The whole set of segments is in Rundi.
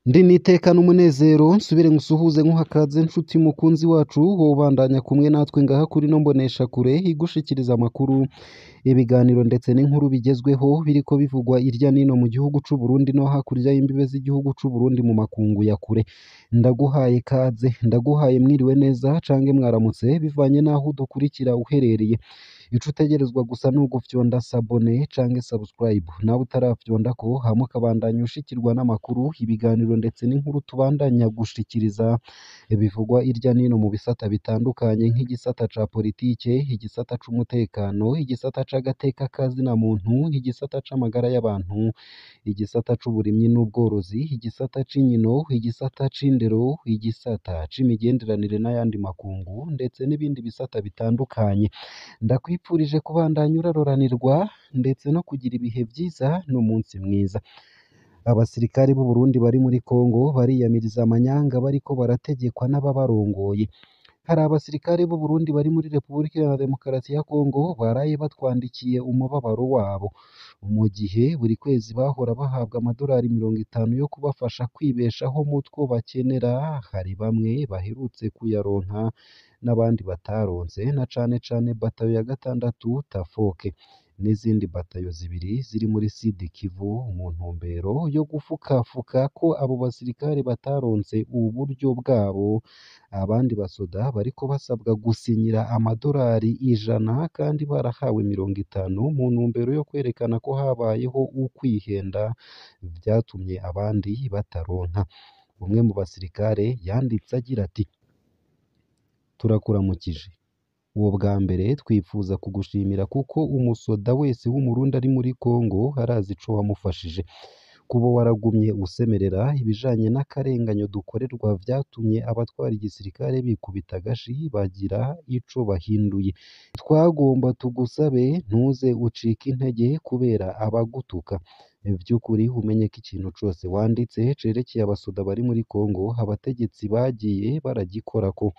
Ndi n'iteka n'umunezero nsubire ngusuhuze nkuhakaze nshuti mukunzi wacu wowe ubandanya kumwe natwe ngaha kuri ino mboneshakure igushikiriza amakuru, ibiganiro ndetse n'inkuru bigezweho biriko bivugwa irya nino mu gihugu c'u Burundi no hakurya y'imbibe z'igihugu c'u Burundi mu makungu ya kure. Ndaguhaye kaze, ndaguhaye mwiriwe neza cange mwaramutse bivanye n'aho udukurikira uherereye. Ico utegerezwa gusa ni ugufyonda sabone canke subscribe, nawe utarafyondako hama ukabandanya ushikirwa n'amakuru, ibiganiro ndetse n'inkuru tubandanya gushikiriza bivugwa irya nino mu bisata bitandukanye nk'igisata ca politike, igisata c'umutekano, igisata c'agateka kazina muntu, igisata c'amagara y'abantu, igisata c'uburimyi n'ubworozi, igisata c'inkino, igisata c'indero, igisata c'imigenderanire n'ayandi makungu ndetse n'ibindi bisata bitandukanye. Ndakwipfurije kubandanya uraroranirwa ndetse no kugira ibihe vyiza n'umunsi mwiza. Abasirikare b'u Burundi bari muri Congo bariyamiriza amanyanga bariko barategekwa n'ababarongoye. Hari abasirikare b'u Burundi bari muri Repubulika Iharanira Demokarasi ya Congo baraye batwandikiye umubabaro wabo. Mu gihe buri kwezi bahora bahabwa amadorari 50 yo kubafasha kwibeshaho mutwo bakenera, hari bamwe baherutse kuyaronka n'abandi bataronse, na cane cane batayo ya gatandatu Tafoke n'izindi batayo zibiri ziri muri Sud Kivu mu ntumbero yo gufukafuka ko abo basirikare bataronse uburyo bwabo, abandi basoda bariko basabwa gusinyira amadorari 100 kandi barahawe 50 mu ntumbero yo kwerekana ko habayeho ukwihenda vyatumye abandi bataronka. Umwe mu basirikare yanditse agira ati: "Turakuramukije. Uwo bwa mbere twipfuza kugushimira kuko umusoda wese w'umurundi ari muri Congo arazi ico wamufashije. Kuba waragumye usemerera ibijanye n'akarenganyo dukorerwa vyatumye abatwara igisirikare bikubita agashi bagira ico bahinduye. Twagomba tugusabe ntuze ucike intege kubera abagutuka. Vy'ukuri umenye ko ikintu cose wanditse cerekeye abasoda bari muri Congo abategetsi bagiye baragikorako.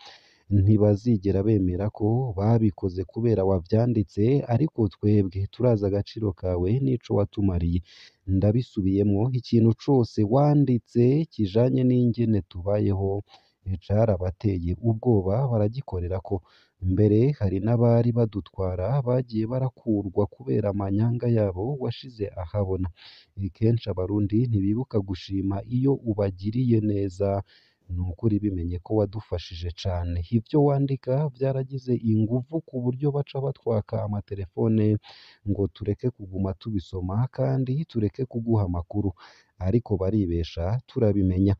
Ntibazigera bemera ko babikoze kubera wavyanditse, ariko twebwe turazi agaciro kawe n'ico watumariye. Ndabisubiyemwo, ikintu cose wanditse kijanye n'ingene tubayeho carabateye ubwoba baragikorerako. Mbere hari n'abari badutwara bagiye barakurwa kubera amanyanga yabo washize ahabona. Kenshi abarundi ntibibuka gushima iyo ubagiriye neza, nukuri bimenye ko wadufashije cane. Ivyo wandika vyaragize inguvu ku buryo baca batwaka amaterefone ngo tureke kuguma tubisoma kandi tureke kuguha amakuru, ariko baribesha turabimenya.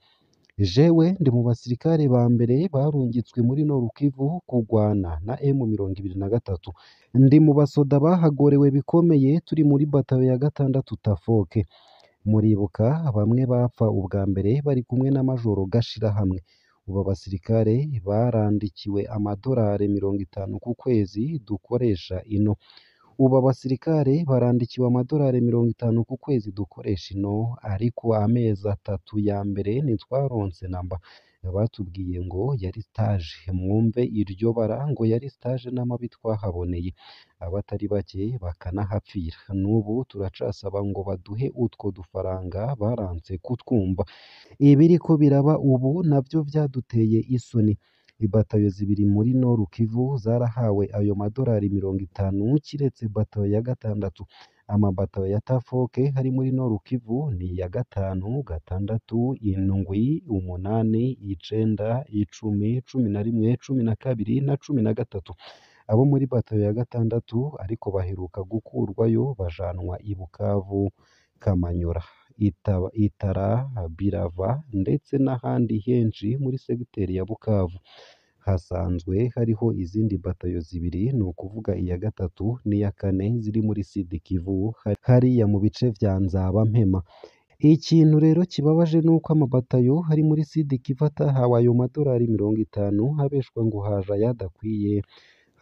Jewe ndi mu basirikare ba mbere barungitswe muri Nord Kivu kugwana na M23. Ndi mu basoda bahagorewe bikomeye turi muri batayo ya gatandatu Tafoke. Muribuka bamwe bapfa ubwa mbere bari kumwe na Majoro Gashirahamwe. Ubu abasirikare barandikiwe amadorari 50 ku kwezi dukoresha ino. Ubu abasirikare barandikiwe amadorari 50 ku kwezi dukoresha ino, ariko amezi atatu ya mbere ntitwaronse namba. Batubwiye ngo yari stage, mwumve iryo bara ngo yari stage n'amabi twahaboneye, abatari bake bakanahapfira. N'ubu turacasaba ngo baduhe utwo dufaranga baranse kutwumva. Ibiriko biraba ubu navyo vyaduteye isoni. Ibatayo zibiri muri Nord Kivu zarahawe ayo madorari 50 kiretse batayo ya gatandatu. Amabatayo ya Tafoke ari muri Nord Kivu ni iya gatanu, gatandatu, indwi, umunani, icenda, 10, 11, 12 na 13. Abo muri batayo ya gatandatu ariko baheruka gukurwayo bajanwa i Bukavu, Kamanyora, Itara, Birava ndetse n'ahandi henshi muri segiteri ya Bukavu. Hasanzwe hariho izindi batayo zibiri, ni ukuvuga iya gatatu n'iya kane ziri muri Sud Kivu hariya mu bice vya Nzabampema. Ikintu rero kibabaje nuko amabatayo ari muri Sud Kivu atahawe ayo madorari 50 abeshwa ngo haje ayadakwiye,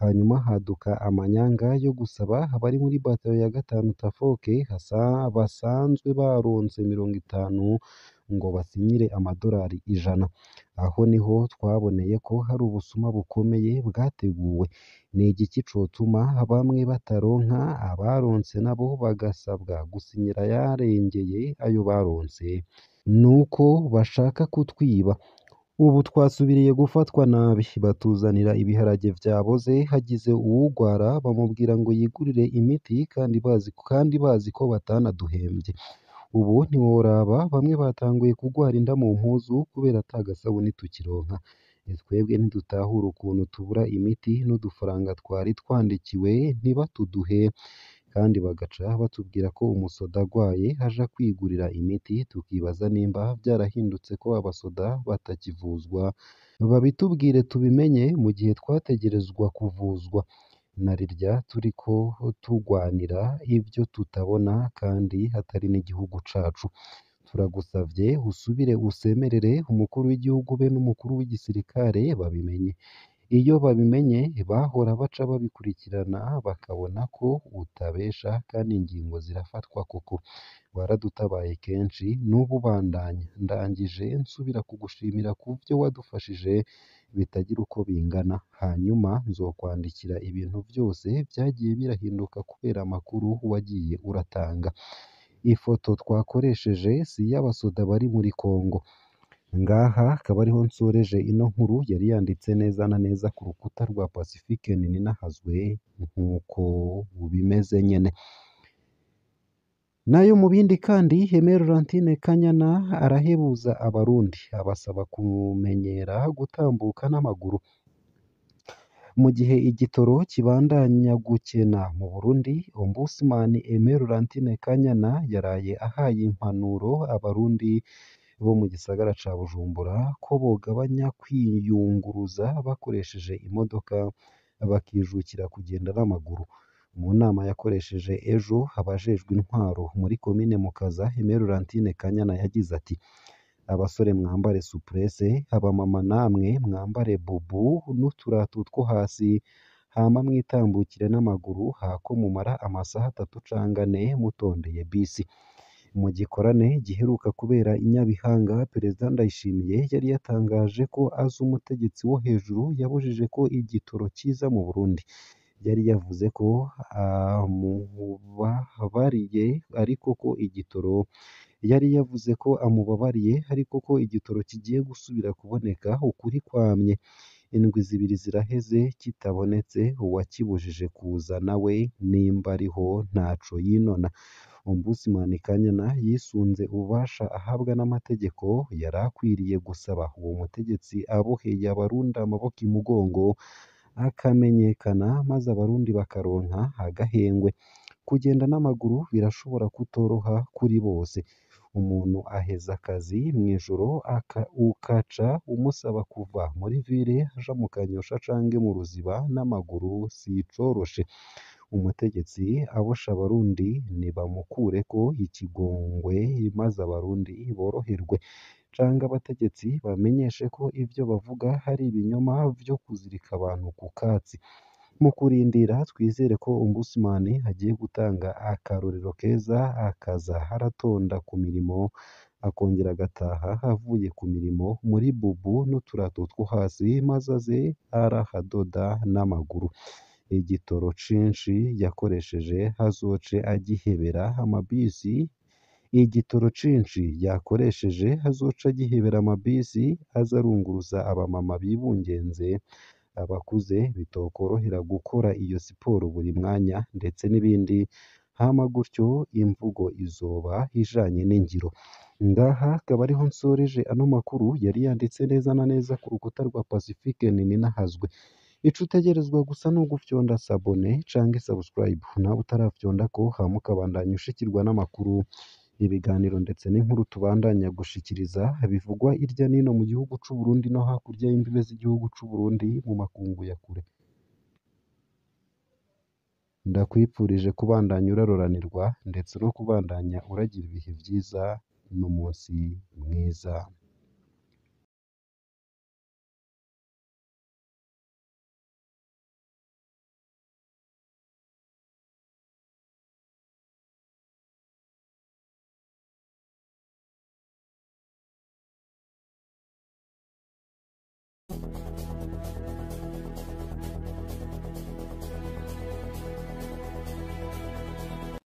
hanyuma haduka amanyanga yo gusaba abari muri batayo ya gatanu Tafoke basanzwe baronse 50 ngo basinyire amadorari 100. Aho niho twaboneye ko hari ubusuma bukomeye bwateguwe. Ni igiki cotuma bamwe bataronka, abaronse nabo bagasabwa gusinyira ayarengeye ayo baronse? Nuko bashaka kutwiba. Ubu twasubiriye gufatwa nabi, batuzanira ibiharage vyaboze, hagize uwugwara bamubwira ngo yigurire imiti kandi bazi ko batanaduhemvye. Ubu ntiworaba bamwe batanguye kugwara inda mu mpuzu kubera ata gasabuni tukironka. Twebwe ntidutahura ukuntu tubura imiti n'udufaranga twari twandikiwe ntibatuduhe, kandi bagaca batubwira ko umusoda agwaye aja kwigurira imiti, tukibaza nimba vyarahindutse ko abasoda batakivuzwa, babitubwire tubimenye mu gihe twategerezwa kuvuzwa. Narirya turiko tugwanira ivyo tutabona kandi atari n'igihugu cacu. Turagusavye usubire usemerere umukuru w'igihugu be n'umukuru w'igisirikare babimenye. Iyo babimenye bahora baca babikurikirana bakabona ko utabesha kandi ingingo zirafatwa koko. Waradutabaye kenshi n'ubu bandanya. Ndangije nsubira kugushimira kuvyo wadufashije bitagira uko bingana. Hanyuma nzokwandikira ibintu vyose vyagiye birahinduka kubera amakuru wagiye uratanga. Ifoto twakoresheje si iy'abasoda bari muri Congo. Ngaha akaba ariho nsoreje ino nkuru yari yanditse neza na neza ku rukuta rwa Pacifique Nininahazwe nk'uko bimeze nyene. Nayo mu bindi kandi, Aimée Laurentine Kanyana arahebuza abarundi, abasaba kumenyera gutambuka n'amaguru. Mu gihe igitoro kibandanya gukena mu Burundi, Ombudsman Aimée Laurentine Kanyana yaraye ahaye impanuro abarundi bo mu gisagara ca Bujumbura ko bogabanya kwiyunguruza bakoresheje imodoka bakijukira kugenda n'amaguru. Mu nama yakoresheje ejo abajejwe intwaro muri komine Mukaza, Aimée Laurentine Kanyana yagize ati: "Abasore mwambare souplesse, abamama namwe mwambare bubu n'uturato two hasi, hama mwitambukire n'amaguru hako mumara amasaha atatu canke ane mutondeye bisi." Mu gikorane giheruka kubera i Nyabihanga, Perezida Ndayishimiye yari yatangaje ko azi umutegetsi wo hejuru yabujije ko igitoro kiza mu Burundi. Yari yavuze ko amubabariye ariko ko igitoro yari yavuze ko amubabariye ariko ko igitoro kigiye gusubira kuboneka ukuri kwamye. Indwi zibiri ziraheze kitabonetse, uwakibujije kuza nawe nimba ariho ntaco yinona. Ombudsman Kanyana yisunze ububasha ahabwa n'amategeko, yari akwiriye gusaba uwo mutegetsi aboheye abarundi amaboko imugongo akamenyekana, maze abarundi bakaronka agahengwe. Kugenda n'amaguru birashobora kutoroha kuri bose. Umuntu aheza akazi mw'ijoro ukaca umusaba kuva muri ville aja mu Kanyosha canke mu Ruziba n'amaguru sicoroshe. Umutegetsi abosha abarundi nibamukureko ikigongwe maze abarundi boroherwe, canke abategetsi bamenyeshe ko ivyo bavuga ari ibinyoma vyo kuzirika abantu ku katsi. Mu kurindira twizere ko Ombudsman agiye gutanga akarorero keza, akaza aratonda ku mirimo akongera agataha avuye ku mirimo muri bubu n'uturato two hasi, maze aze arahadoda n'amaguru. Igitoro cinshi yakoresheje azoce agihebera amabisi, igitoro cinshi yakoresheje azoca agihebera amabisi aze arunguruza abamama bibungenze, abakuze bitokorohera gukora iyo siporo buri mwanya ndetse n'ibindi, hama gutyo imvugo izoba ijanye n'ingiro. Ngaha akaba ariho nsoreje ano makuru yari yanditse neza na neza ku rukuta rwa Pacifique Nininahazwe. Ico utegerezwa gusa ni ugufyonda s'abonner canke subscribe nawe utarafyondako, hama ukabandanya ushikirwa n'amakuru, ibiganiro ndetse n'inkuru tubandanya gushikiriza bivugwa irya nino mu gihugu c'u Burundi no hakurya y'imbibe z'igihugu c'u Burundi mu makungu ya kure. Ndakwipfurije kubandanya uraroranirwa ndetse no kubandanya uragira ibihe vyiza n'umunsi mwiza.